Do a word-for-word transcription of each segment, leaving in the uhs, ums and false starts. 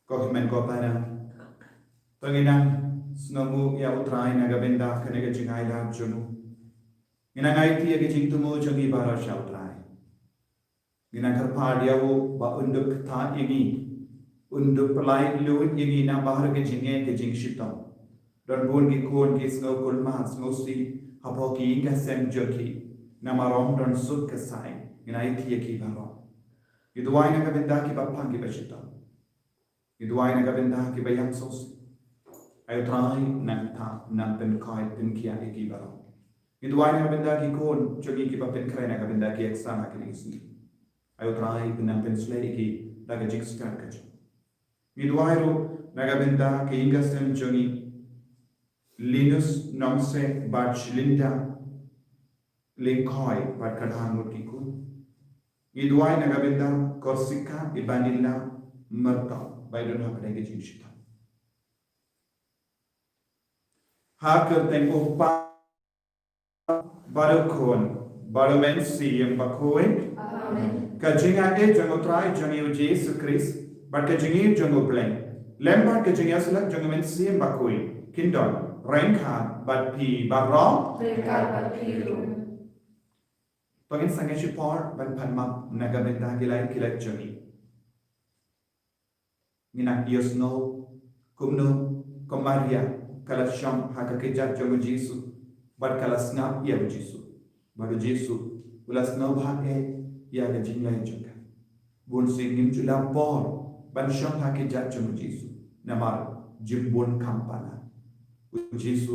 Ko hynmen ko para, to ngin nang sngewnguh ïa U Trai na ka bynta kane ka jingailad jong u. Ngin nang aiti ïa ka jingthmu jong ngi baroh sha U Trai. Ngin nang kyrpad ïa u ba un dup ktah ïa ngi, un dup pynlait luid ïa ngi na baroh ka jingeh ka jingshitom. Don bun ki khun ki sngew kulmar sngewsih hapoh ki ïing ki sem jong ki, namar ym don suk ka sai. Ngin aiti ïa ki baroh. Ngi duwai na ka bynta kiba pang kiba shitom. Ngi duwai na ka bynta kiba ïaid sngewsih. Ai U Trai nang ktah, nang pynkhiah pynkhiah ïa ki baroh. Ngi duwai na ka bynta ki khun jong ngi kiba pynkhreh na ka bynta ki exam ha kine ki sngi. Ai U Trai nang pynshlei ïa ki da ka jingstad ka jong. Ngi duwai ruh na ka bynta ki ïing ki sem jong ngi, Linus Nongse bad Linda Lyngkhoi bad ka dang ngut ki khun. Ngi duwai na ka bynta Korsika Ibanilla Myrtong ba i don hapdeng ka jingshitom. Ha ka kyrteng U Kpa bad U Khun bad U Mynsiem Bakhuid. Amen. Ka jingaiei jong U Trai jong ngi U Jisu Khrist bad ka jingïeit jong U Blei lem bad ka jingïasyllok jong U Mynsiem Bakhuid kin don ryngkat bad phi baroh. Ryngkat bad phi ruh. To ngin sangeh shipor ban pan map na ka bynta ki lait ki lait jong ngi. Ngin nang ïohsngew kumno ka Maria ka la shong ha ka kjat jong U Jisu bad ka la sngap ïa U Jisu. Bad U Jisu u la sngewbha eh ïa ka jingleh jong ka. Bun sien ngim ju la poi ban shong ha kjat jong U Jisu namar jingbun kam palat. U Jisu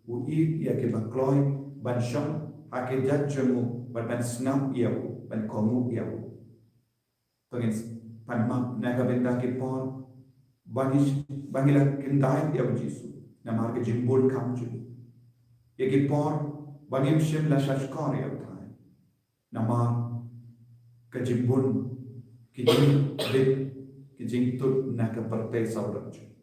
u ïeit ïa kiba kloi ban shong ha kjat jong u bad ban sngap ïa u, ban kohnguh ïa u. To ngin pan map na ka bynta ki por ba ngi, ba ngi la kyndait ïa U Jisu namar ka jingbun kam jong u. Ïa ki por ba ngim shym la shahshkor ïa U Trai namar ka jingbun, ki jingbit, ki jingtut na ka pyrthei sawdong jong ngi.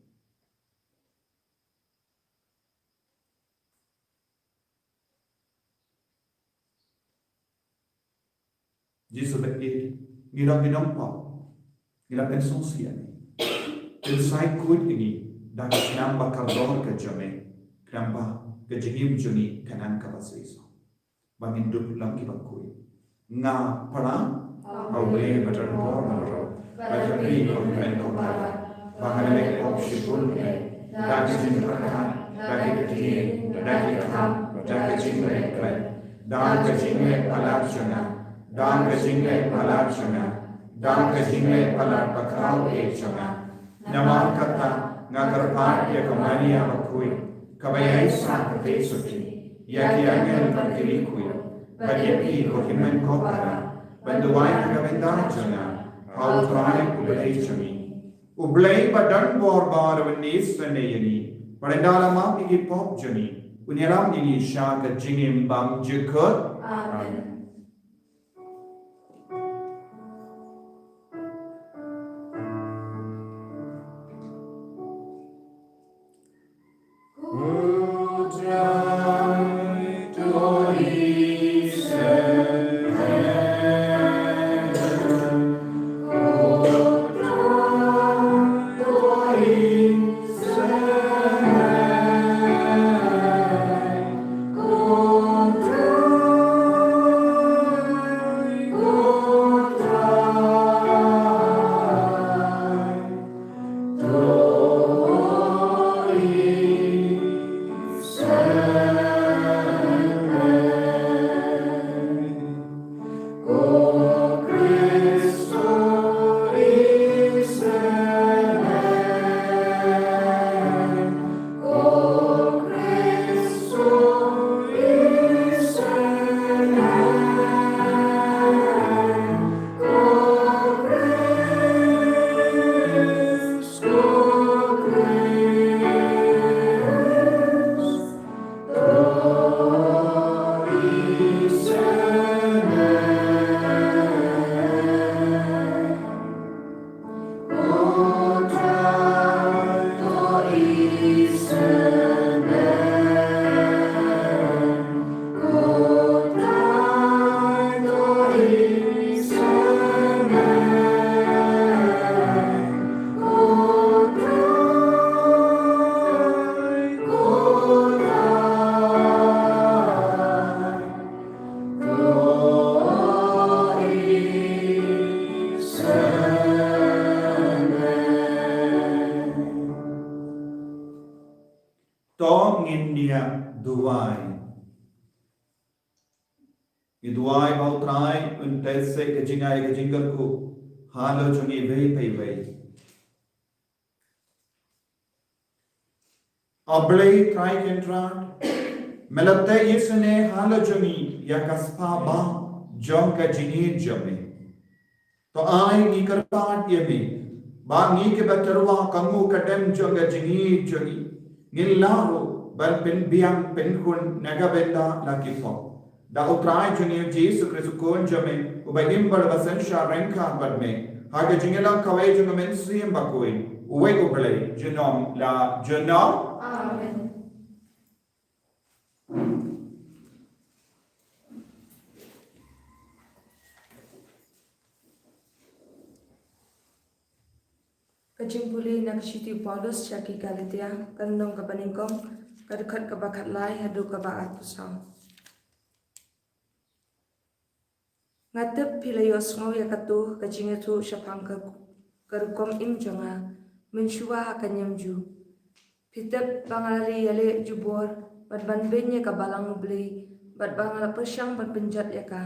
Jisu ba ïeit, ngi ruh ngi nongpop, ngi la pynsngewsih ïa me. Pynshai khuid ïa ngi da ka snam ba kordor ka jong me, khnang ba ka jingim jong ngi kan nang kaba shisha. Ba ngin dup long kiba khuid. Nga para ha U Blei ba don bor baroh, bad ha phi ko hynmen ko para, ba nga la leh pop shibun eh, da ka jingpyrkhat, da ka ktien, da ka kam, da ka jingleh khlem, da ka jingleh palat jong nga, da ka jingleh palat jong nga, da ka jingleh palat bakhraw eh jong nga. Namar kata nga kyrpad ïa ka Maria bakhuid, kaba ïaisah kyrteng suki ïa ki angel bad ki riewkhuid, bad ïa phi ko hynmen ko para, ban duwai na ka bynta jong nga ha U Trai U Blei jong ngi. U Blei ba don bor baroh un ïeit sngewbha ïa ngi, bad ynda la map ïa ki pop jong ngi, un ïalam ïa ngi sha ka jingim bymjukut. Amen. duwai. Ngi duwai ba U Trai un teh seh ka jingai ka jingkyrkhu halor jong ngi iwei pa iwei. A Blei Trai Kynrad, me la teh ïasnoh halor jong ngi ïa ka spah bha jong ka jingïeit jong me. To ai ngi kyrpad ïa me ba ngi kiba tyrwa ka nguh ka dem jong ka jingïeit jong ngi, ngin lah ruh ban pynbiang pynkhun na ka bynta la ki pop. Da U Trai jong ngi U Jisu Khrist U Khun jong me, uba im bad uba synshar ryngkat bad me ha ka jingïalang kawei jong U Mynsiem Bakhuid, uwei U Blei, junom la junom. Amen. Ka jingpule na ka shithi u Paulus sha ki Galatia, ka lynnong kaba nyngkong, ka dkhot kaba khatlai haduh kaba arphew saw. Nga tip phi la ïohsngew ïa kato ka jingïathuh shaphang ka, ka rukom im jong nga mynshuwa ha ka niam Jiw. Phi tip ba nga la ïaleh jubor ban ban beiñ ïa ka balang U Blei, bad ba nga la pyrshang ban pynjot ïa ka.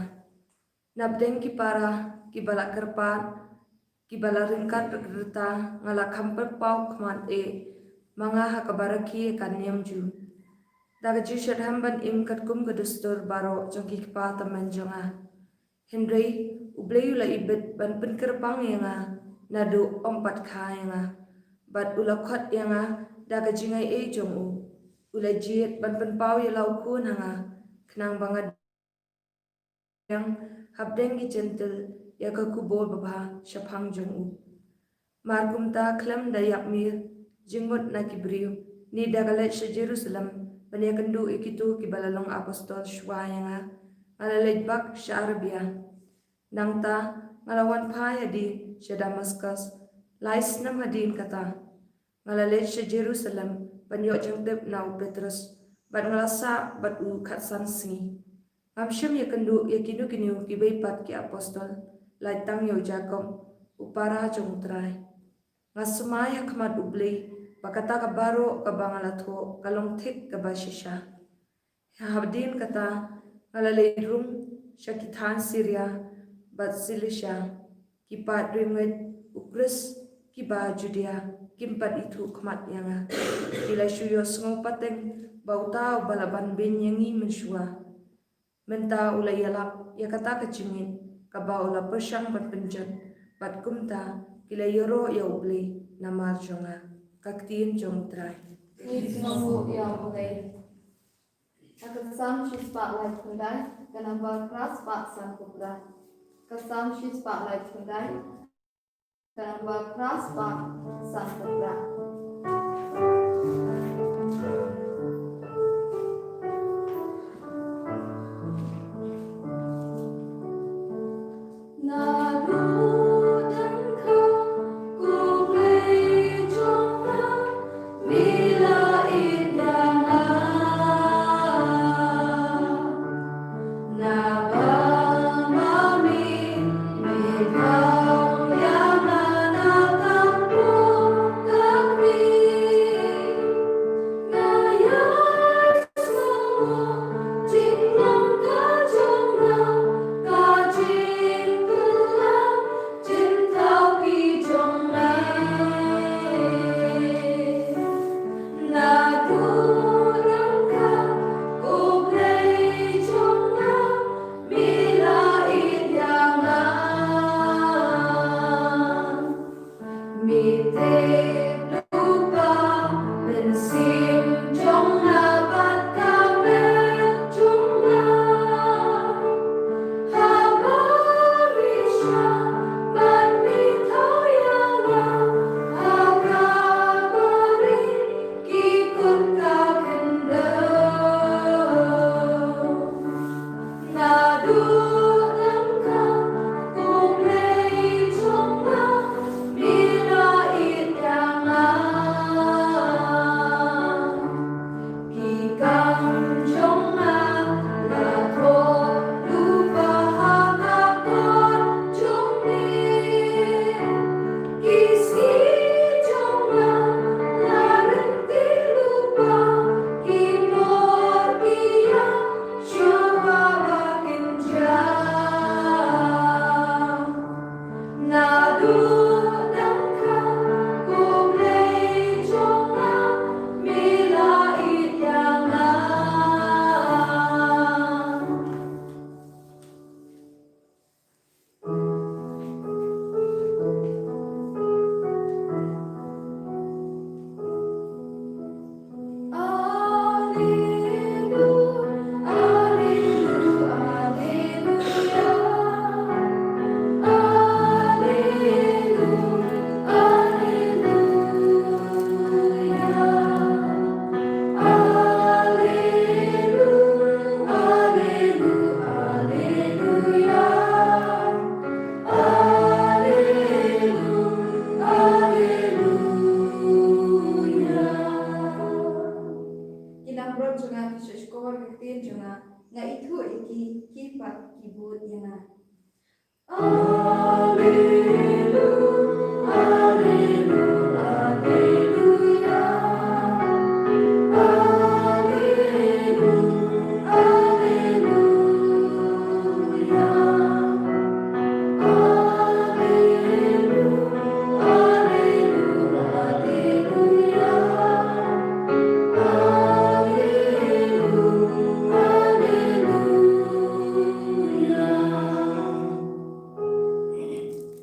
Napdeng ki para kiba la kyrpad, kiba la ryngkat rta, nga la kham pyrpaw khmat eh ma nga ha kaba rakhe ïa ka niam Jiw. Da ka jingshitrhem ban im katkum ka dustur baroh jong ki kpa tymmen jong nga. Hynrei U Blei u la ibit ban pynkyrpang ïa nga naduh ym pat kha ïa nga, bad u la khot ïa nga da ka jingaiei jong u. U la jied ban pynpaw ïa la U Khun ha nga, khnang ba nga pdiang hapdeng ki Jentil ïa ka khubor babha shaphang jong u. Mar kumta, khlem da ïapmir jingmut na ki briew, ne da ka leit sha Jerusalem ban ïakynduh ïa kito kiba la long apostol shuwa ïa nga, nga la leit bak sha Arabia. Nangta nga la wan phai hadien sha Damaskus, lai snem hadien kata. Nga la leit sha Jerusalem ban ïoh jingtip na u Petrus, bad nga la sah bad u khatsan sngi. Ngam shym ïakynduh ïa kino kino kiwei pat ki apostol, lait tang ïa u Jakob, u para jong U Trai. Nga smai ha khmat U Blei ba kata ka baroh kaba nga la thoh ka long thik kaba shisha. Hadien kata nga la leit rung sha ki thaiñ Siria bad Silisia. Ki paid riewngeit U Khrist kiba Judia kim pat ithuh khmat ïa nga. Ki la shu ïohsngew pateng ba uta uba la ban beiñ ïa ngi mynshuwa, mynta u la ïalap ïa kata ka jingngeit kaba u la pyrshang ban pynjot, bad kumta ki la ïaroh ïa U Blei namar jong nga. Ka ktien jong U Trai. Ngi sngewthuh ïa U Blei. Ka Salm shispah laiphew khyndai, ka namba phra spah sanphew phra. Ka Salm shispah laiphew khyndai, ka namba phra spah sanphew phra.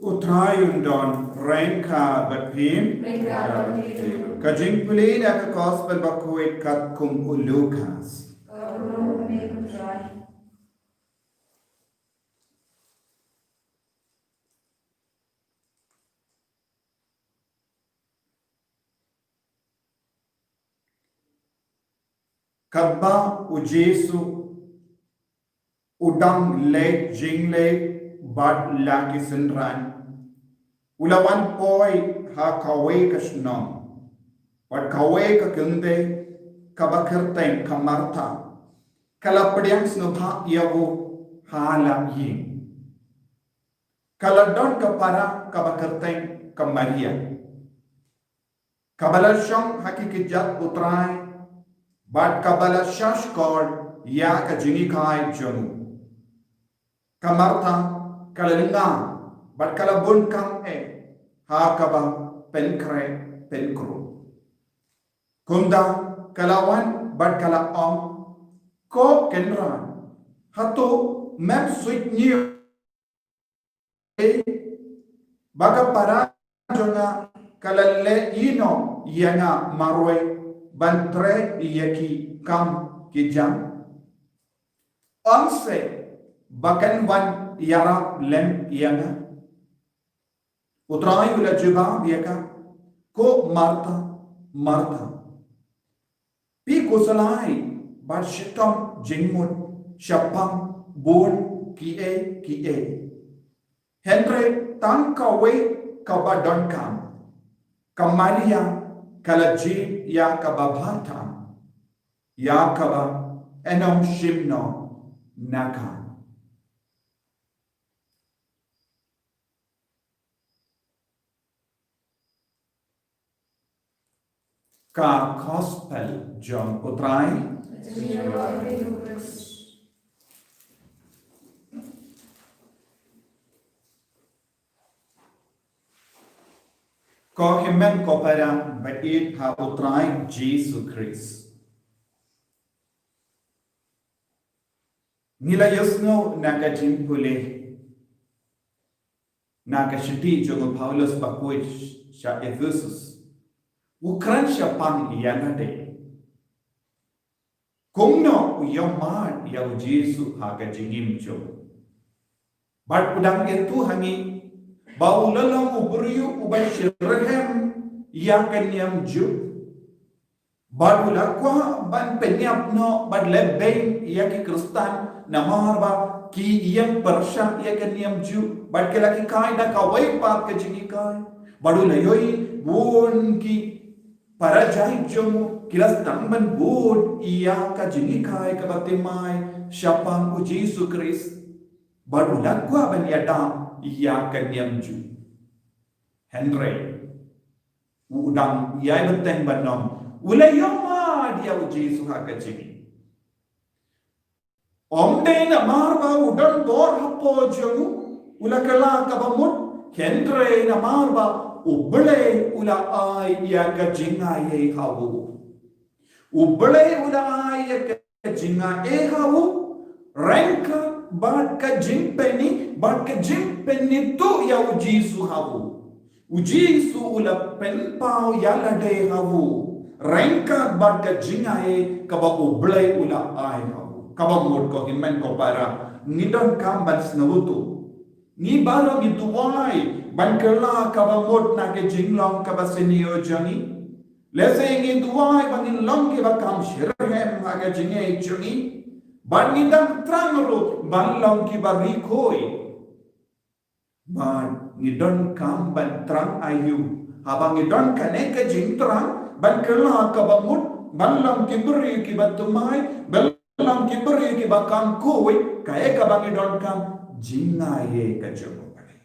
U Trai un don ryngkat bad phi. Ryngkat bad phi. Ka jingpule na ka Gospel bakhuid katkum u Lukas. Ka burom ïa me ko Trai. Katba u Jisu u dang leit jingleit bad la ki synran, u la wan poi ha kawei ka shnong, bad kawei ka kynthei kaba kyrteng ka Martha ka la pdiang sngewbha ïa u ha la ïing. Ka la don ka para kaba kyrteng ka Maria, kaba la shong ha ki kjat u Trai, bad kaba la shahshkor ïa ka jinghikai jong u. Ka Martha ka la lyngnga bad ka la bun kam eh ha kaba pynkhreh pynkhreh. Kumta ka la wan bad ka la ong, Ko Kynrad, hato mem suidñiew ba ka para jong nga ka la leh ïehnoh ïa nga marwei ban treh ïa ki kam ki jam? Ong se ba kan wan ïarap lem ïa nga. U Trai u la jubab ïa ka, Ko Martha, Martha, phi khuslai bad shitom jingmut shaphang bun kiei kiei. Hynrei tang kawei kaba donkam. Ka Maria ka la jied ïa kaba bha tam, ïa kaba yn ym shim noh na ka. Ka Gospel jong u Trai. Ko hynmen ko para ba ïeit ha u Trai Jisu Khrist. Ngi la ïohsngew na ka jingpule na ka shithi jong u Paulus bakhuid sha Ephesus. U kren shaphang ïa lade. Kumno u ïohmad ïa u Jisu ha ka jingim jong u. Bad u dang ïathuh ha ngi ba u la long u briew uba shitrhem ïa ka niam Jiw. Bad u la kwah ban pynïap noh bad leh beiñ ïa ki Khristan namar ba ki ïeng pyrshah ïa ka niam Jiw bad ki la hikai da kawei pat ka jinghikai. Bad u la ïohi bun ki para jait jong u ki la sdang ban bud ïa ka jinghikai kaba thymmai shaphang u Jisu Khrist. Bad u la kwah ban ïada ïa ka niam Jiw. Hynrei u dang ïai bteng ban ong u la ïohmad ïa u Jisu ha ka jingim. Ym dei namar ba u don bor hapoh jong u, u la kylla kaba mut, hynrei namar ba U Blei u la ai ïa ka jingaiei ha u. U Blei u la ai ïa ka jingaiei ha u, ryngkat bad ka jingpyni, bad ka jingpynithuh ïa u Jisu ha u. U Jisu u la pynpaw ïa lade ha u, ryngkat bad ka jingaiei kaba U Blei u la ai ha u. Kaba mut ko hynmen ko para, ngi donkam ban sngewthuh. Ngi baroh ngi duwai ban kylla kaba mut na ka jinglong kaba sniew jong ngi. Lehse ngi duwai ba ngin long kiba kham shitrhem ha ka jingngeit jong ngi. Bad ngi dang thrang ruh ban long kiba ri khuid. Bad ngi donkam ban thrang aïu? Haba ngi don kane ka jingthrang ban kylla kaba mut, ban long ki briew kiba thymmai, ban long ki briew kiba kham khuid, kaei kaba ngi donkam? Jingaiei ka jong U Blei.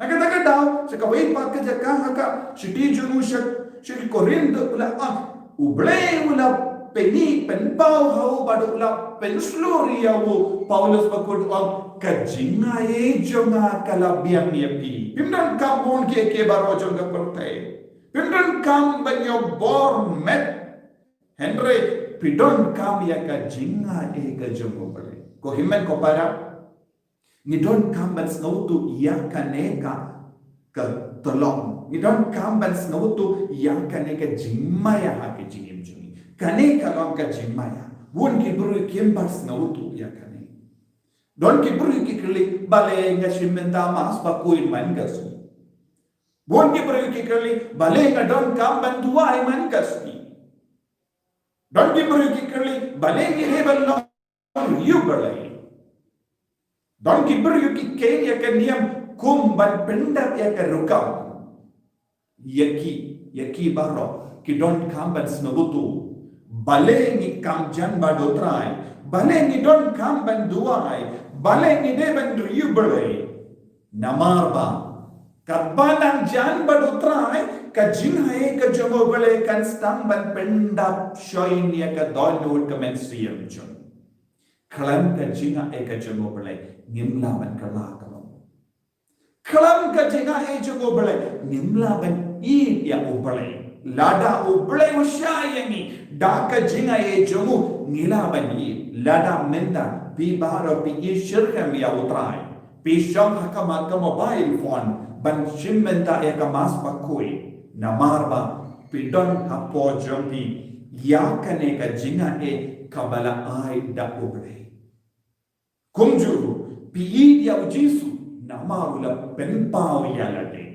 Na kata ka daw, sha kawei pat ka jaka ha ka shithi jong u sha, sha ki Korinth u la ong, U Blei u la pyni pynpaw ha u bad u la pynshlur ïa u. Paulus bakhuid u ong, ka jingaiei jong nga ka la biang ïa phi. Phim donkam bun kiei kiei baroh jong ka pyrthei. Phim donkam ban ïoh bor met. Hynrei phi donkam ïa ka jingaiei ka jong U Blei. Ko hynmen ko para, Ngi donkam ban sngewthuh ïa kane ka, ka tyllong. Ngi donkam ban sngewthuh ïa kane ka jingmaïa ha ka jingim jong ngi. Kane ka long ka jingmaïa. Bun ki briew kim pat sngewthuh ïa kane. Don ki briew ki kylli, balei nga shim mynta Mass bakhuid man ka sngi. Bun ki briew ki kylli, balei nga donkam ban duwai man ka sngi. Don ki briew ki kylli, balei ngi hap ban long riew Blei. Don ki briew ki kheiñ ïa ka niam kum ban pyndap ïa ka rukom. Ïa ki, ïa ki baroh ki donkam ban sngewthuh balei ngi kam jan bad U Trai, balei ngi donkam ban duwai, balei ngi dei ban riew Blei. Namar ba katba nang jan bad U Trai, ka jingaiei ka jong U Blei kan sdang ban pyndap shuwa ïa ka dohnud ka mynsiem jong ngi. Khlem ka jingaiei ka jong U Blei ngim lah ban kylla ka long. Khlem ka jingaiei jong U Blei ngim lah ban ïeit ïa U Blei. Lada U Blei u shah ïa ngi da ka jingaiei jong u, ngi lah ban ïeit. Lada mynta phi baroh phi ïeit shitrhem ïa U Trai, phi shong ha ka mat ka mobile phone ban shim bynta ïa ka Mass bakhuid, namar ba phi don hapoh jong phi ïa kane ka jingaiei kaba la ai da U Blei. Kumjuh ruh phi ïeit ïa U Jisu namar u la pynpaw ïa lade.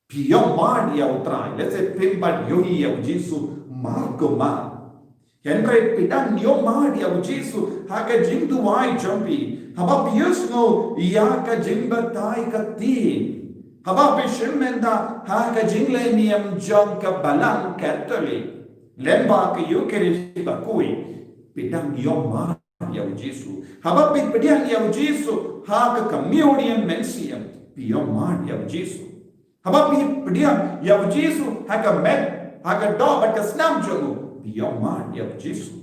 Phi ïohmad ïa U Trai, lehse phim pat ïohi ïa U Jisu mar kumar. Hynrei phi dang ïohmad ïa U Jisu ha ka jingduwai jong phi, haba phi ïohsngew ïa ka jingbatai ka ktien, haba phi shim bynta ha ka jingleh niam jong ka Balang Katholik lyngba ka Eukharist bakhuid, phi dang ïohmad ïa U Jisu. Haba phi pdiang ïa U Jisu ha ka Communion mynsiem, phi ïohmad ïa U Jisu. Haba phi pdiang ïa U Jisu ha ka met, ha ka doh bad ka snam jong u, phi ïohmad ïa U Jisu.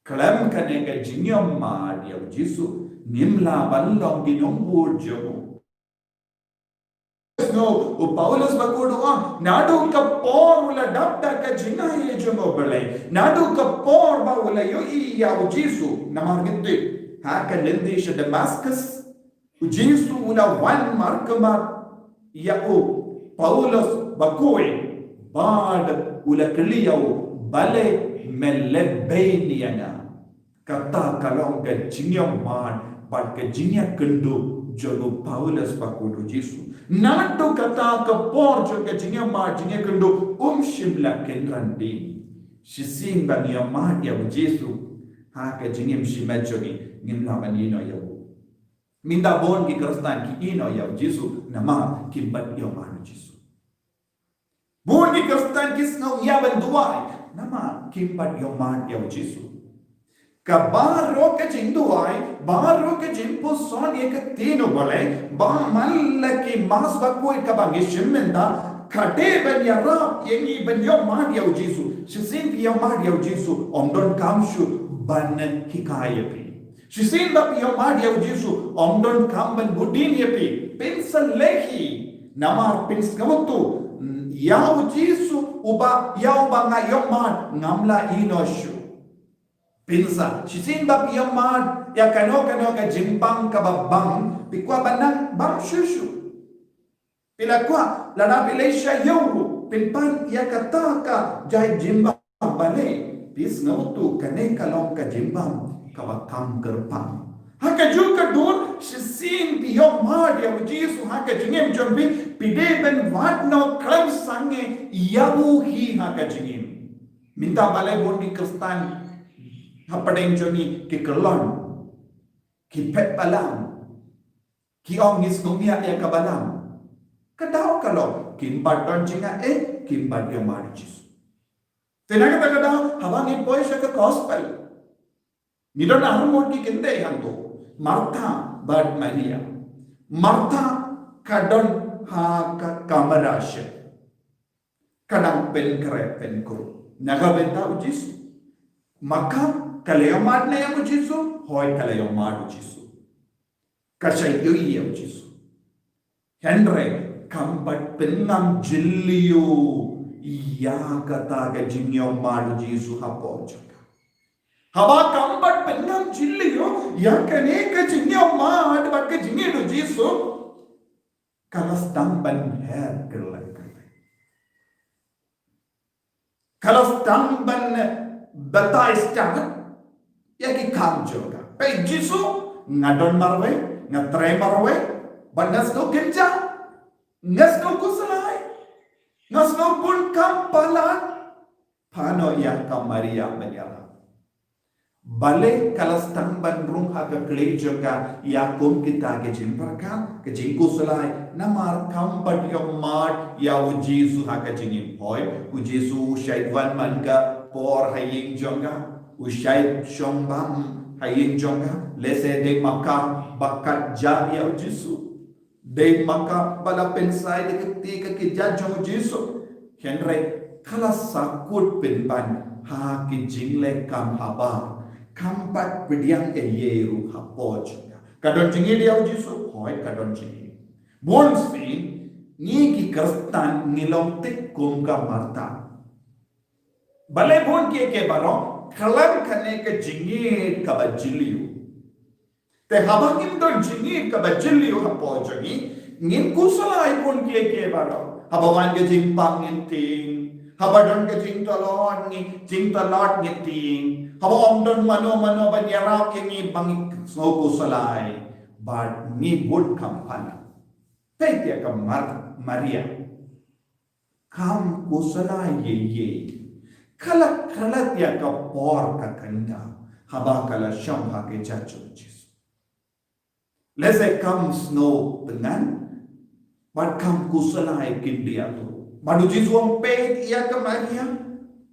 Khlem kane ka jingïohmad ïa U Jisu ngim lah ban long ki nongbud jong u. Sngewthuh, u Paulus bakhuid u ong, naduh ka por u la dap da ka jingaiei jong U Blei, naduh ka por ba u la ïohi ïa U Jisu. Namar ngi tip, ha ka lynti sha Damascus, U Jisu u la wan markhmat ïa u Paulus bakhuid, bad u la kylli ïa u, balei me leh beiñ ïa nga. Kata ka long ka jingïohmad bad ka jingïakynduh jong u Paulus bakhuid u Jisu. Naduh kata ka por jong ka jingïohmad jingïakynduh um shym la kynran beiñ. Shisien ba ngi ïohmad ïa U Jisu ha ka jingim shimet jong ngi, ngim lah ban ïehnoh ïa u. Mynta bun ki Khristan ki ïehnoh ïa U Jisu namar kim pat ïohmad U Jisu. Bun ki Khristan ki sngew ïa ban duwai namar kim pat ïohmad ïa U Jisu. Ka baroh ka jingduwai, baroh ka jingpuson ïa ka ktien U Blei, ba man la ki Mass bakhuid kaba ngi shim mynta, ka dei ban ïarap ïa ngi ban ïohmad ïa U Jisu. Shisien phi ïohmad ïa U Jisu, ym donkam shuh ban hikai ïa phi. Shisien ba phi ïohmad ïa U Jisu, ym donkam ban bud dien ïa phi. Phin sa leh hi, namar phin sngewthuh, ïa U Jisu uba, ïa uba nga ïohmad, ngam lah ïehnoh shuh. Phin sa, shisien ba phi ïohmad ïa kano kano ka jingbam kaba bang, phi kwah ban nang bam shuh shuh. Phi la kwah, lada phi leit sha ïew ruh, phin pan ïa kata ka jait jingbam, balei? Phi sngewthuh kane ka long ka jingbam kaba kham kyrpang. Ha kajuh ka dur, shisien phi ïohmad ïa U Jisu ha ka jingim jong phi, phi dei ban wad noh khlem sangeh ïa u hi ha ka jingim. Mynta balei bun ki Khristan hapdeng jong ngi ki kyllon, ki phet balang, ki ong ngi sngewbha ïa ka balang. Ka daw ka long, kim pat don jingaiei, kim pat ïohmad U Jisu. Te na kata ka daw, haba ngi poi sha ka gospel, ngi don ar ngut ki kynthei hangto, Martha bad Maria. Martha ka don ha ka kamra shet, ka dang pynkhreh pynkhreh na ka bynta U Jisu. Ma ka, ka la ïohmad ne em U Jisu? Hooid, ka la ïohmad U Jisu. Ka shait ïohi ïa U Jisu. Hynrei kam pat pynngam jylliew ïa kata ka jingïohmad U Jisu hapoh jong ka. Haba kam pat ngam jylliew ïa kane ka jingïamad bad ka jingïeit u Jisu, ka la sdang ban her kylleng kylleng. Ka la sdang ban batai stad ïa ki kam jong ka. Peit Jisu, nga don marwei, nga trei marwei, bad nga sngew kynja, nga sngew khuslai, nga sngew bun kam palat. Pano ïa ka Maria ban ïarap. Balei ka la sdang ban rung ha ka kylli jong ka ïa kum kita ki jingpyrkhat, ki jingkhuslai, namar kam pat ïohmad ïa u Jisu ha ka jingim. Hooid, u Jisu u shait wan man ka por ha ïing jong ka, u shait shong bam ha ïing jong ka, lehse dei ma ka ba kat jia ïa u Jisu. Dei ma ka ba la pynshai da ka kti ka kjat jong u Jisu. Hynrei ka la sahkut pynban ha ki jingleh kam haba kam pat pdiang ei ei ruh hapoh jong ka. Ka don jingïeit ïa u Jisu, hooid ka don jingïeit. Bun sien ngi ki Khristan ngi long thik kum ka Martha. Balei bun kiei kiei baroh khlem kane ka jingïeit kaba jylliew. Te haba ngim don jingïeit kaba jylliew hapoh jong ngi, ngin khuslai bun kiei kiei baroh. Haba wan ka jingpang ngin tieng, haba don ka jingtlot ngi, jingtlot ngi tieng, haba ym don mano mano ban ïarap ïa ngi ba ngi sngew khuslai, bad ngi bun kam palat. Peit ïa ka Mar-, Maria. Kam khuslai ei ei. Ka la klet ïa ka por ka kynta haba ka la shong ha ka kjat jong u Jisu. Lehse kam sngew thngan bad kam khuslai khyndiat ruh. Bad u Jisu u ong peit ïa ka Maria.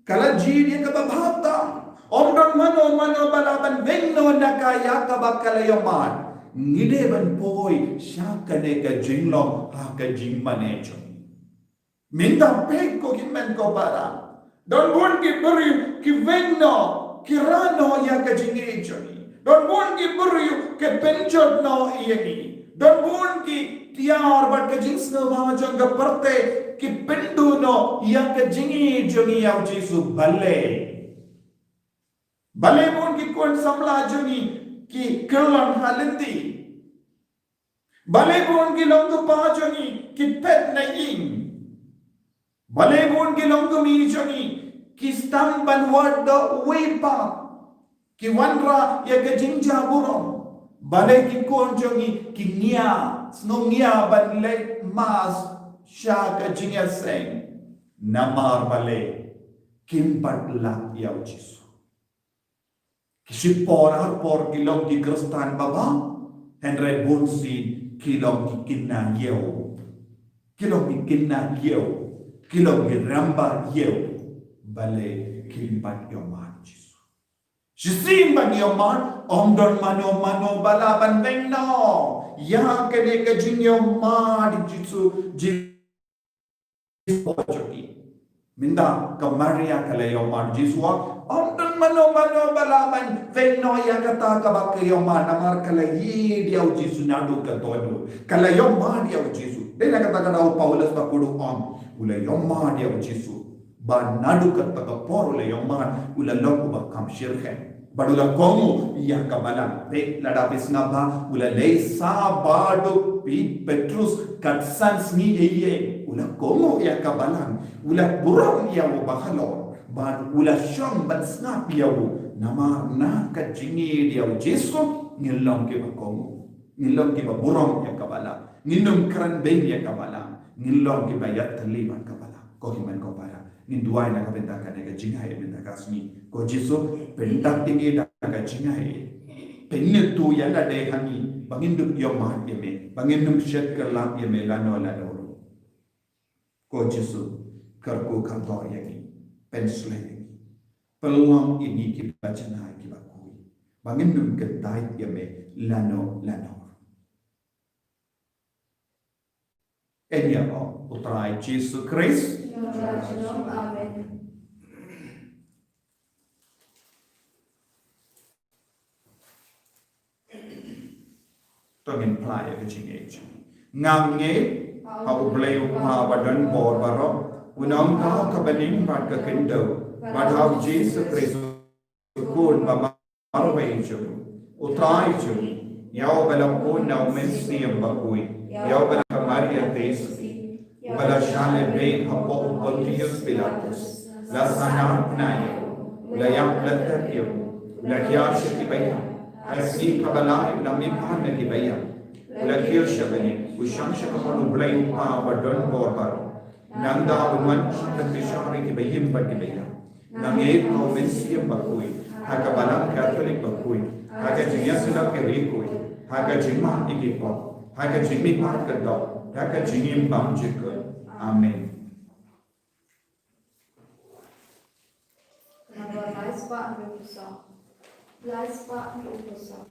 Ka la jied ïa kaba bha tam. Ym don mano mano ba lah ban weng noh na ka ïa kaba ka la ïohmad. Ngi dei ban poi sha kane ka jinglong ha ka jingmane jong ngi. Mynta peit ko hynmen ko para. Don bun ki briew ki weng noh, ki rah noh ïa ka jingïeit jong ngi. Don bun ki briew ki pynjot noh ïa ngi. Don bun ki tiar bad ka jingsngewbha jong ka pyrthei ki pynduh noh ïa ka jingïeit jong ngi ïa u Jisu. Balei? Balei bun ki khun samla jong ngi ki kyllon ha lynti? Balei bun ki longkpa jong ngi ki phet na ïing? Balei bun ki longkmie jong ngi ki sdang ban wad da uwei pat, ki wanrah ïa ka jingjaburom? Balei ki khun jong ngi ki ngiah, sngewngiah ban leit mass sha ka jingïaseng? Namar balei? Kim pat lap ïa u Jisu. Ki shipor arpor ki long ki Khristan babha, hynrei bun sien ki long ki khynnah ïew. Ki long ki khynnah ïew. Ki long ki rangbah ïew. Balei kim pat ïohmad Jisu? Shisien ban ïohmad, ym don mano mano ba lah ban weng noh ïa kane ka jingïohmad Jisu, Jisu. Mynta ka Maria ka la ïohmad Jisu, ym don mano mano ba lah ban weng noh ïa kata kaba ka ïohmad, namar ka la ïeit ïa u Jisu naduh ka dohnud. Ka la ïohmad ïa u Jisu. Dei na kata ka daw u Paulus ba kuduk ong, u la ïohmad ïa u Jisu. Ba naduh kata ka por u la ïohmad, u la long uba kham shitrhem. Bad u la kohnguh ïa ka balang. Peit lada phi sngap bha, u la leit sha ba duk Pit-, Petrus katsan sngi ei ei. U la kohnguh ïa ka balang. U la burom ïa u bahalor. Bad u la shong ban sngap ïa u. Namar na ka jingïeit ïa u Jisu, ngin long kiba kohnguh. Ngin long kiba burom ïa ka balang. Ngin ym kren beiñ ïa ka balang. Ngin long kiba ïatylli bad ka balang. Ko hynmen ko para. Ngin duwai na ka bynta kane ka jingaiei mynta ka sngi. Ko Jisu, pyndap ïa ngi da ka jingaiei. Pynkyntu ïa lade ha ngi ba ngin ym ïohmad ïa me, ba ngin ym shet kyllap ïa me lano lano ruh. Ko Jisu, kyrkhu kyrdoh ïa ngi, pynshlei ïa ngi. Pynlong ïa ngi kiba janai kiba kui, ba ngin ym kyntait ïa me lano lano ruh. Ïa u Trai Jisu Khrist. Amen. To ngin phla ïa ka jingïeit. Ngam ngeit ha U Blei U Kpa ba don bor baroh, U Nongthaw ka bneng bad ka khyndew, bad ha U Jisu Khrist U Khun ba marwei jong u Trai jong ngi, ïa uba la bun na u Mynsiem Bakhuid, ïa uba la ka Maria Theisotti, uba la shah leh beiñ hapoh u Pontius Pilatus, la sahnarphna ïa u, la ïap la tep ïa u, la khiah sha ki baïap, ha ka sngi kaba lai la mihpat na ki baïap, la kiew sha bneng, u shong sha ka hok U Blei U Kpa uba don bor baroh. Nangta un wan sha ka bynta ki baïap bad ki baïap. Nangta u Mynsiem Bakhuid, ha ka Balang Katholik bakhuid, ha ka jingïasyllok ïa ki riewkhuid, ha ka jingmap ïa ki pop, ha ka jingmihpat ka doh, ha ka jingim bymjukut. Amen. Naba lai spah hynriew phew saw. Lai spah hynriew phew saw.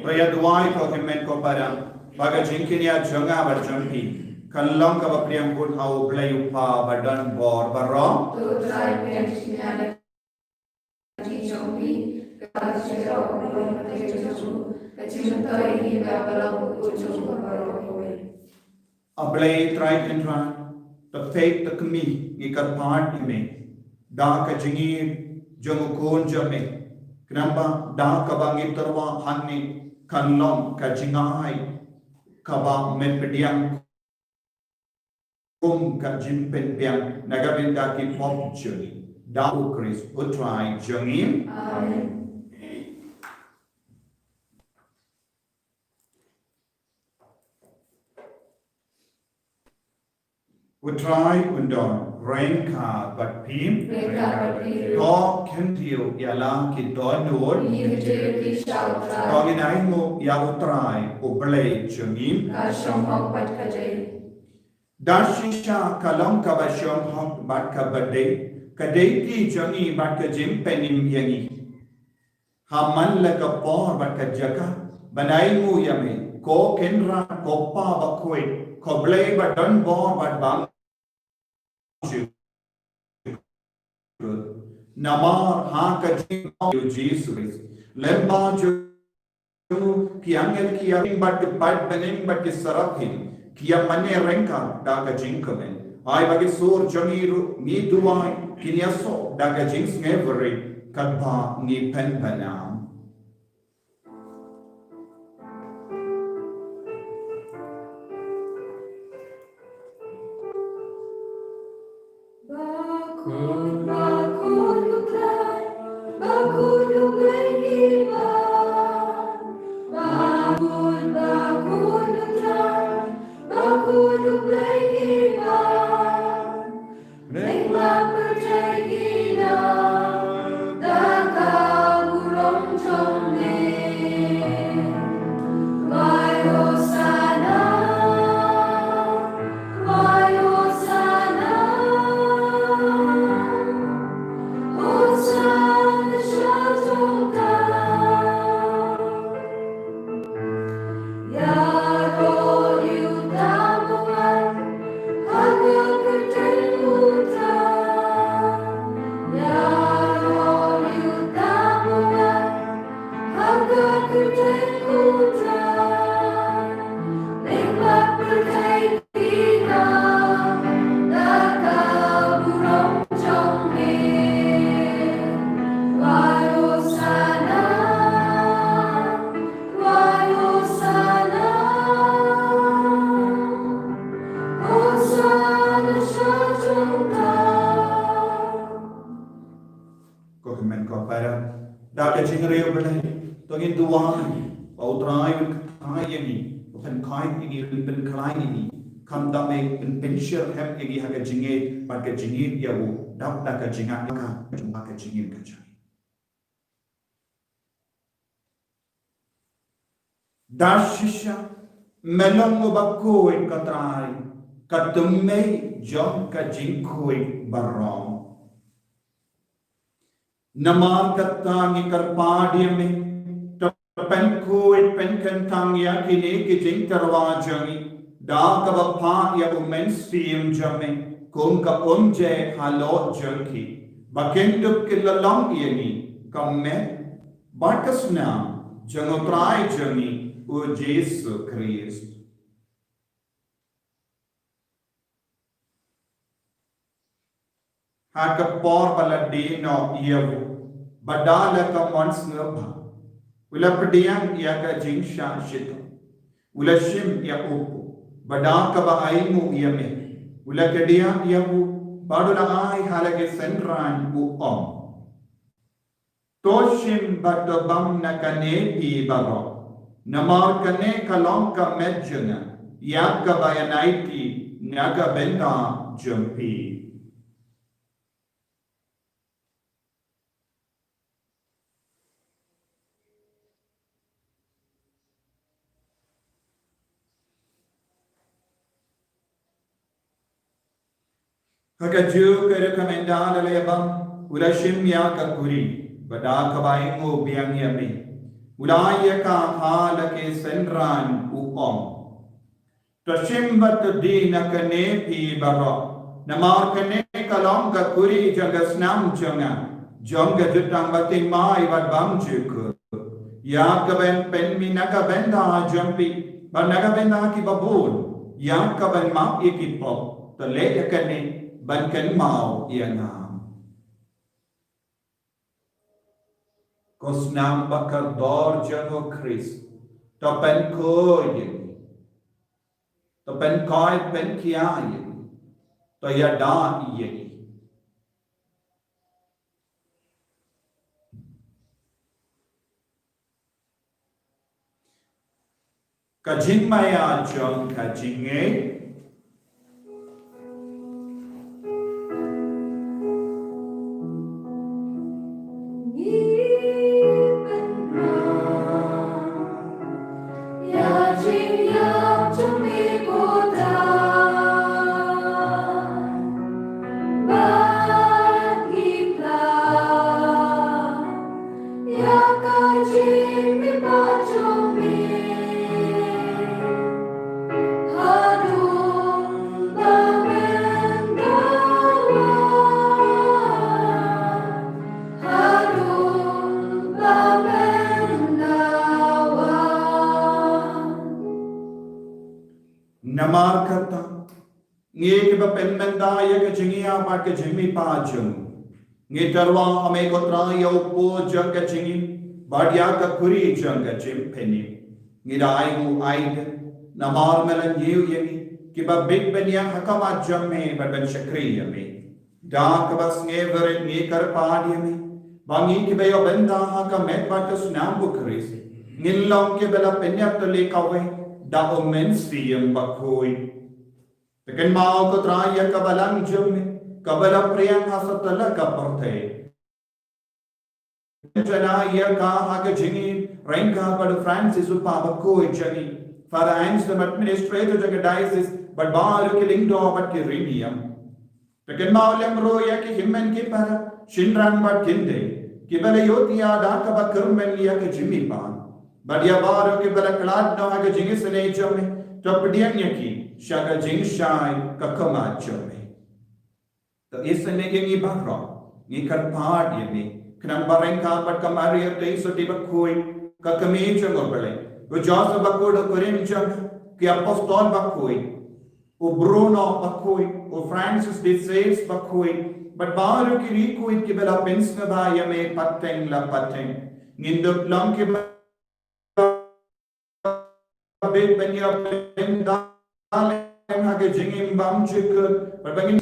Ba ïa duwai ko hynmen ko para, ba ka jingkynnoh jong nga bad jong phi kan long kaba pdiang kut ha U Blei U Kpa ba don bor baroh. To Trai pdiang jingkynnoh jong phi, ka jingkynnoh jong phi, ka jingkynnoh jong phi, ka jingkynnoh jong phi. A Blei Trai Kynrad, ta peit ta kmie ngi kyrpad ïa me da ka jingim jong u Khun jong me, khnang ba da kaba ngi tyrwa hangne kan long ka jingai kaba men pdiang kum ka jingpynbiang na ka bynta ki pop jong ngi. Da U Khrist U Trai jong ngi. Amen. U Trai un don ryngkat bad phi. Ryngkat bad phi. To kyntiew ïa la ki dohnud. Ngi kyntiew ïa ki sha U Trai. To ngin ainguh ïa U Trai U Blei jong ngi. Ka shong hok bad ka dei. Da shisha ka long kaba shong hok bad kaba dei, ka dei ki jong ngi bad ka jingpynim ïa ngi. Ha man la ka por bad ka jaka ban ainguh ïa me, ko Kynrad, ko Kpa bakhuid, ko Blei ba don bor bad bymjukut. Namar ha ka jingim U Jisu Khrist, lem bad jong u, ki angel ki ïaring bad ki paid bneng bad ki seraphin ki ïamane ryngkat da ka jingkmen. Ai ba ki sur jong ngi ruh, ngi duwai, kin ïasoh da ka jingsngewrit katba ngi pynbna. Bakhuid, bakhuid U Trai, bakhuid U Blei ngi ban. Bakhuid, bakhuid U Trai, bakhuid U Blei ngi ban. Bneng bad pyrthei ki dang da ka burom Kmen ko para da ka jingriewblei, to ngin duwai ba U Trai un kyrkhu ïa ngi, un pynkhuid ïa ngi, un pynkhlaiñ ïa ngi. Khamtam eh un pynshyrkhei ïa ngi ha ka jingngeit bad ka jingngeit ïa u, dap da ka jingngeit ka jong ka jingim ka jong ngi. Da shisha me long uba khuid, ko Trai, ka tymmen jong ka jingkhuid baroh. Namar kata ngi kyrpad ïa me, to pynkhuid pynkyntang ïa kine ki jingtyrwa jong ngi da kaba phah ïa U Mynsiem jong me kum ka umjai halor jong ki, ba kin dup ki la long ïa ngi ka met bad ka snam jong U Trai jong ngi U Jisu Khrist. Ha ka por ba la die noh ïa u, ba da la ka mon sngewbha, u la pdiang ïa ka jingshah shitom, u la shim ïa u kpu, ba da kaba ainguh ïa me, u la kdiah ïa u, bad u la ai ha la ki synran, u ong: To shim bad to bam na kane phi baroh, namar kane ka long ka met jong nga, ïa kaba ïanaiti na ka bynta jong phi. Ha kajuh ka rukom ynda la leh bam, u la shim ïa ka kuri, bad da kaba ainguh biang ïa me, u la ai ïa ka ha la ki synran, u ong: To shim bad to die na kane phi baroh, namar kane ka long ka kuri jong ka snam jong nga, jong ka jutang bathymmai bad bymjukut, ïa kaban pynmih na ka bynta jong phi bad na ka bynta kiba bun, ïa kaban map ïa ki pop. To leh ïa kane ban kynmaw ïa nga. Ko snam ba kordor jong U Khrist, to pynkhuid ïa ngi, to pynkhuid pynkhia ïa ngi, to ïada ïa ngi. Ka jingmaïa jong ka jingngeit. Namar kata, ngi kiba pynmynta ïa ka jingïap bad ka jingmihpat jong u, ngi tyrwa ha me ko Trai ïa u kpu jong ka jingim bad ïa ka kuri jong ka jingpynim. Ngi da ainguh aida namar me la ñiew ïa ngi kiba bit ban ïeng ha khmat jong me bad ban shakri ïa me. Da kaba sngewrit ngi kyrpad ïa me ba ngi kiba ïoh bynta ha ka met bad ka snam U Khrist ngin long kiba la pynïap tylli kawei da U Mynsiem Bakhuid. Te kynmaw ko Trai ïa ka balang jong me kaba la pdiang ha satlak ka pyrthei. Jana ïa ka ha ka jingim ryngkat bad u Francis u kpa bakhuid jong ngi, Father Anselm administrator jong ka diocese, bad baroh ki lyngdoh bad ki riewniam. Te kynmaw lem ruh ïa ki hynmen ki para, shynrang bad kynthei kiba la ïohthiah da kaba kyrmen ïa ka jingmihpat, bad ïa baroh kiba la khlad noh ha ka jingisynei jong me. To pdiang ïa ki sha ka jingshai ka khmat jong me. To isynei ïa ngi baroh, ngi kyrpad ïa me, khnang ba ryngkat bad ka Maria Theisotti bakhuid, ka Kmie jong U Blei, u Joseph bakhuid, u kurim jong ki apostol bakhuid, u Bruno bakhuid, u Francis de Sales bakhuid, bad baroh ki riewkhuid kiba la pynsngewbha ïa me pateng la pateng, ngin dup long kiba bit ban ïa pynda lem ha ka jingim bymjukut, bad ba ngin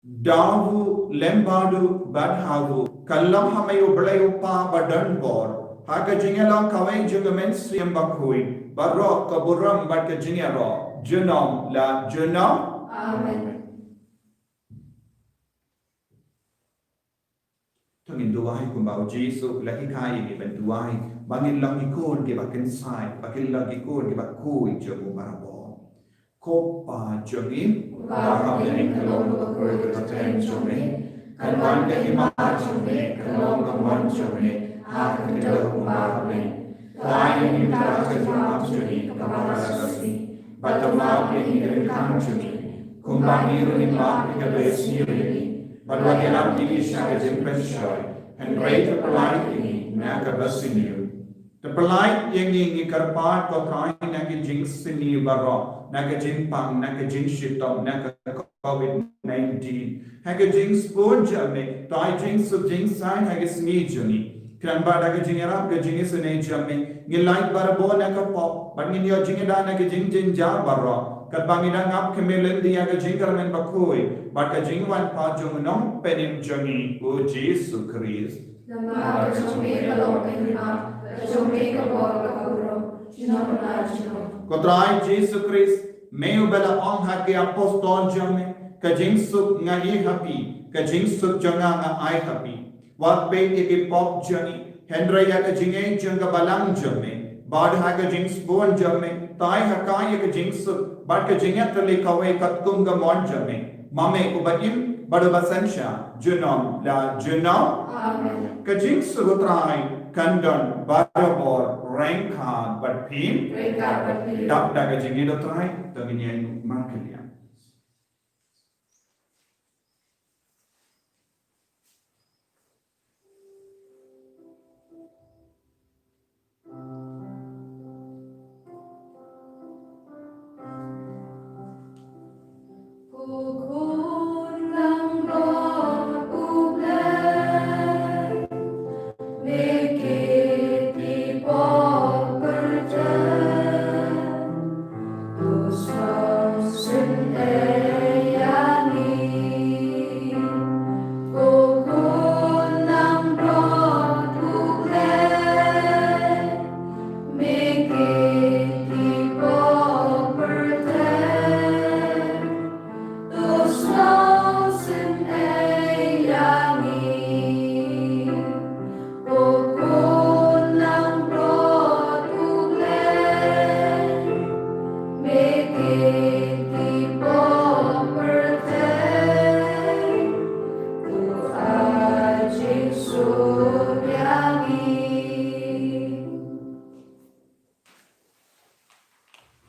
Dawu lem badu bad hawu, ka long ha me U Blei U Kpa ba don bor, ha ka jingïalong kawei jong U Mynsiem Bakhuid, baroh ka burom bad ka jingïaroh, junom la junom. Amen. To ngin duwai kumba U Jisu u la hikai ïa ngi ban duwai, ba ngin long ki khun kiba kynsai, ba ngin long ki khun kiba khuid jong u barabor. Ko Pa jong ngi, uba ha bneng, ka long ka kyrteng jong me, kan wan ka hima jong me, kan long ka mon jong me ha ka khyndew kumba ha bneng. To ai ïa ngi mynta ka jingmap jong ngi kaba la ka sngi, bad to map ïa ngi ki ryngkang jong ngi, kumba ngi ruh ngin map ïa kiba isngi ïa ngi, bad wat ïalam ïa ngi sha ka jingpynshoi, hynrei to pyllait ïa ngi na kaba sniew. To pyllait ïa ngi, ngi kyrpad ko Trai, na ka jingsniew baroh, na ka jingpang, na ka jingshitom, na ka covid nineteen. Ha ka jingsbun jong me, to ai jingsuk jingsaiñ ha ka sngi jong ngi. Khnang ba da ka jingïarap ka jingisynei jong me, ngin lait barabor na ka pop, bad ngin ïoh jingïada na ka jingjynjar baroh, katba ngi dang ap khmih lynti ïa ka jingkyrmen bakhuid bad ka jingwan pat jong u Nongpynim jong ngi U Jisu Khrist. Namar ka jong me ka long ka hima, ka jong me ka bor bad ka burom, junom la junom. Ko Trai Jisu Khrist, me uba la ong ha ki apostol jong me, ka jingsuk nga ai ha phi, ka jingsuk jong nga nga ai ha phi. Wat peit ïa ki pop jong ngi, hynrei ïa ka jingngeit jong ka balang jong me. Bad ha ka jingsbun jong me, to ai ha ka ïa ka jingsuk bad ka jingïatylli kawei katkum ka mon jong me, ma me uba im bad uba synshar, junom la junom. Amen. Ka jingsuk U Trai kan don barabor ryngkat bad phi. Ryngkat bad phi. Dap da ka jingngeit U Trai, to ngin ïeng markylliang.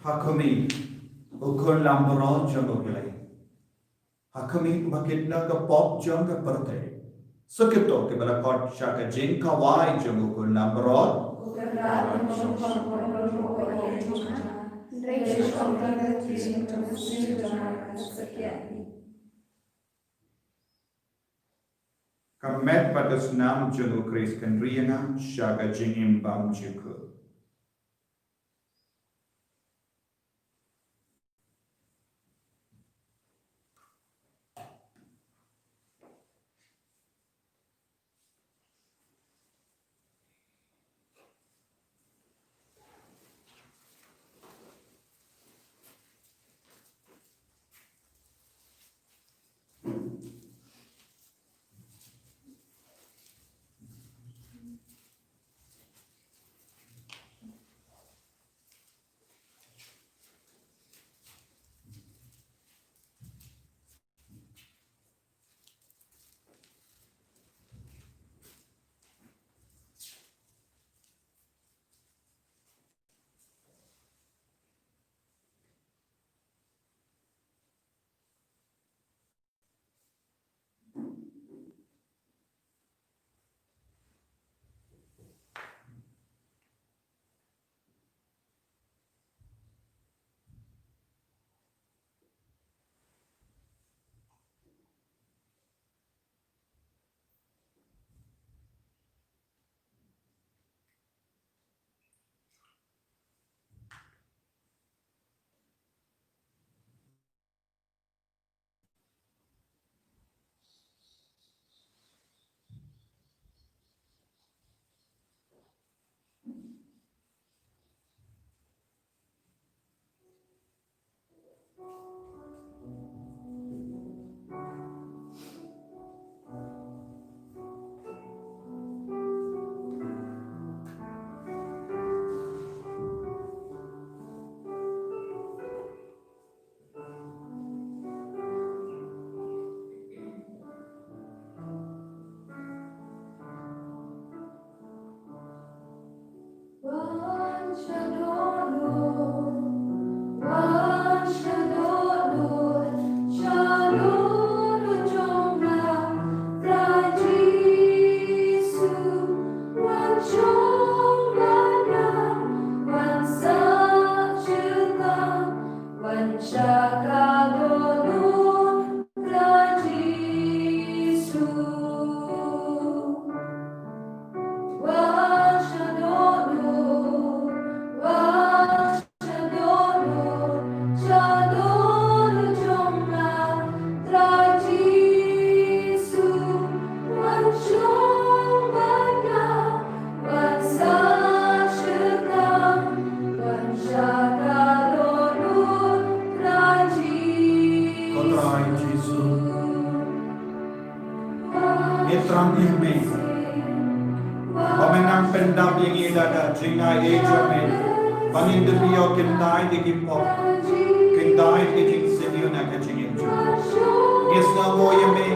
Ha khmih, u khun langbrot jong U Blei. Ha khmih, uba kit na ka pop jong ka pyrthei. Sa kito kiba la khot sha ka jingkhawai jong u khun langbrot. Ka met bad ka snam jong U Khrist kan ri ïa nga sha ka jingim bymjukut. Ko Trai Jisu, ngi thrang ïa me ba men nang pyndap ïa ngi da ka jingai ei jong me, ba ngin da ïoh kyntait ïa ki pop, kyntait ïa ki jingsniew na ka jingim jong ngi. Ngi sngewnguh ïa me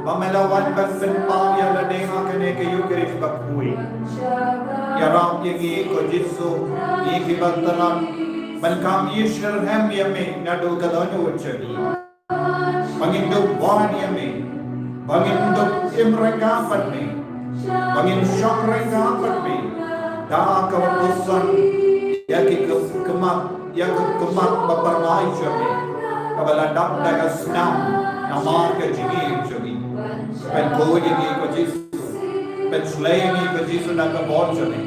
ba me la wan ban pynpaw ïa lade ha kane ka Eukharist bakhuid. Ïarap ïa ngi ko Jisu, ngi kiba thrang ban kham ïasyrhem ïa me naduh ka dohnud jong ngi. Ba ngin dup bor ïa me, ba ngin dup im ryngkat bad me, ba ngin shong ryngkat bad me da kaba pyrshang ïa ki khmat, ïa ka khmat ba pyrshah jong me, kaba la dap da ka snam namar ka jingim jong ngi. Pynkhuid ïa ngi ko Jisu, pynshlei ïa ngi ko Jisu da ka bor jong me.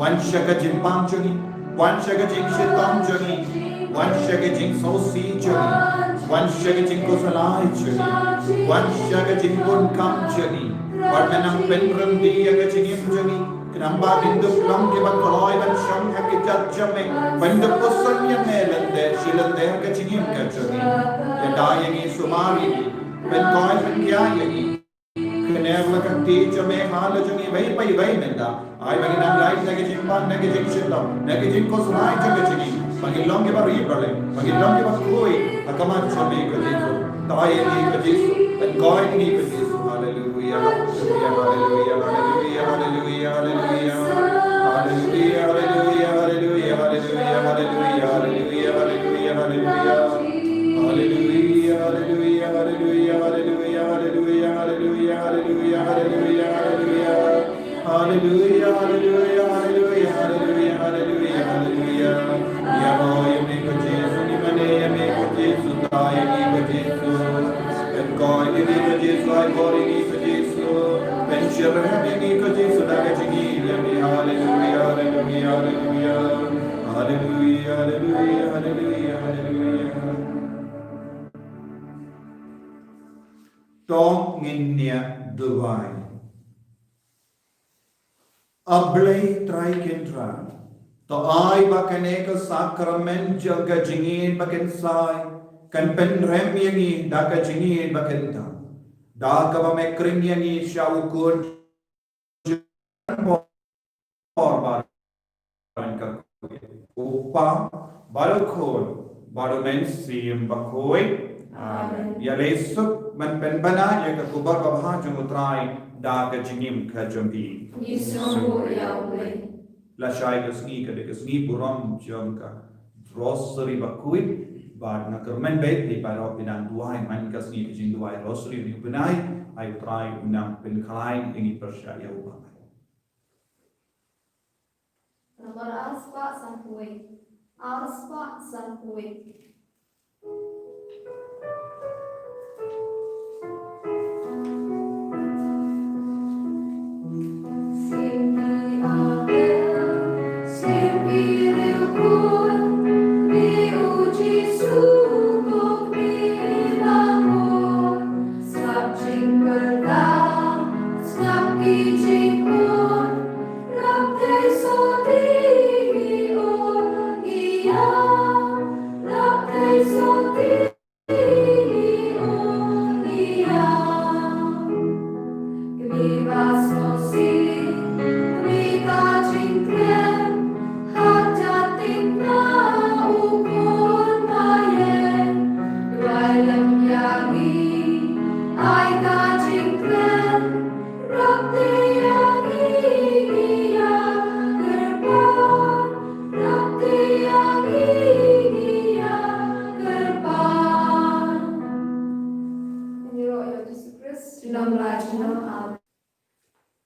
Wan sha ka jingpang jong ngi, wan sha ka jingshitom jong ngi, wan sha ka jingsngewsih jong ngi, wan sha ka jingkhuslai jong ngi, wan sha ka jingbun kam jong ngi. Wat men nang pynrem ïa ka jingim jong ngi, khnang ba ngin dup long kiba kloi ban shong ha ki jait jong me, ban dup pyrshang ïa me lynti shi lynti ha ka jingim ka jong ngi. Ïada ïa ngi, sumar ïa ngi, pynkoit pynkhia ïa ngi. Kynnoh la ka kti jong me ha la jong ngi iwei pa iwei mynta. Ai ba ngin nang lait na ka jingpang, na ka jingshitom, na ka jingkhuslai jong ka jingim. Ba ngin long kiba ri ba leh, ba ngin long kiba khuid ha khmat jong me ko Jisu. Trai ïa ngi ko Jisu, pynkoit ïa ngi ko Jisu. Haleluia, haleluia, haleluia. Haleluia, haleluia, haleluia. Haleluia, haleluia, haleluia, haleluia. Haleluia, haleluia, haleluia, haleluia, haleluia. Haleluia, haleluia, haleluia, haleluia, haleluia, haleluia. Ïaroh ïa me ko Jisu, ngi mane ïa me ko Jisu, trai ïa ngi ko Jisu. Pynkoit ïa ngi ko Jisu, ai bor ïa ngi ko Jisu. Pynshyrkhei ïa ngi ko Jisu, da ka jingim ïa me. Haleluia, haleluia, haleluia. Haleluia, haleluia, haleluia, haleluia. To ngin ïa duwai. A Blei Trai Kynrad, to ai ba kane ka sakramen jong ka jingïeit ba kynsai kan pynrem ïa ngi da ka jingïeit ba kynthah, da kaba me khring ïa ngi sha u kut bor baroh. U Kpa, bad u Khun, bad u Mynsiem Bakhuid. Amen. Ïaleh suk ban pynbna ïa ka khubor babha jong u Trai da ka jingim ka jong ngi. Ngi sngewnguh ïa u Blei. Lashai ka sngi ka dei ka sngi burom jong ka Rosary Bakhuid, bad nga kyrmen ba phi baroh phi nang duwai man ka sngi ka jingduwai Rosary uni u bnai, ai u Trai un nang pynkhlaiñ ïa ngi pyrshah ïa u Babai. Nambar arspah sanphew wei. Arspah sanphew wei. Jisu Khrist. Junom la junom. Amen.